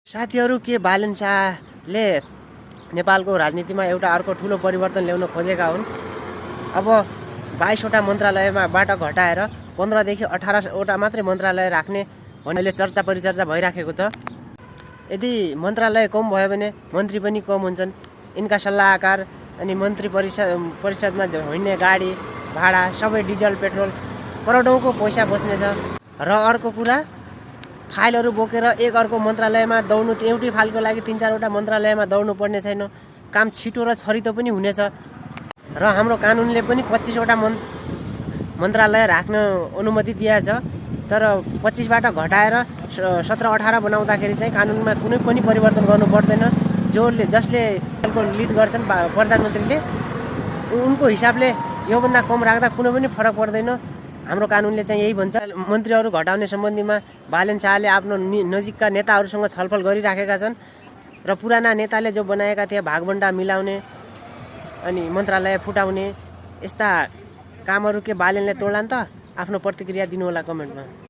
साथीहरू, के बालन शाहले नेपालको राजनीतिमा एउटा अर्को ठुलो परिवर्तन ल्याउन खोजेका हुन्। अब 22वटा मन्त्रालयबाट घटाएर 15 देखि 18वटा मात्रै मन्त्रालय राख्ने भन्ने चर्चा परिचर्चा भइराखेको छ। यदि मन्त्रालय कम भयो भने मन्त्री पनि कम हुन्छन्। यिनका सल्लाहकार अनि मन्त्री परिषदमा हिँड्ने गाडी भाडा सबै डिजल पेट्रोल करोडौँको पैसा बच्नेछ। र अर्को कुरा, फाइलहरू बोकेर एक अर्को मन्त्रालयमा दौड्नु, एउटै फाइलको लागि 3-4वटा मन्त्रालयमा दौड्नु पर्ने छैन। काम छिटो र छरितो पनि हुनेछ। र हाम्रो कानुनले पनि 25वटा मन्त्रालय राख्न अनुमति दिएको छ। तर 25बाट घटाएर 17-18 बनाउँदाखेरि चाहिँ कानुनमा कुनै पनि परिवर्तन गर्नु पर्दैन। जसले लिड गर्छन् प्रधानमन्त्रीले, उनको हिसाबले योभन्दा कम राख्दा कुनै पनि फरक पर्दैन। हाम्रो कानुनले चाहिँ यही भन्छ। मन्त्रीहरू घटाउने सम्बन्धीमा बालन शाहले आफ्नो नजिकका नेताहरूसँग छलफल गरिराखेका छन्। र पुराना नेताले जो बनाएका थिए भागबण्डा मिलाउने अनि मन्त्रालय फुटाउने यस्ता कामहरू के बालनले तोड्ला नि त? आफ्नो प्रतिक्रिया दिनु होला कमेन्टमा।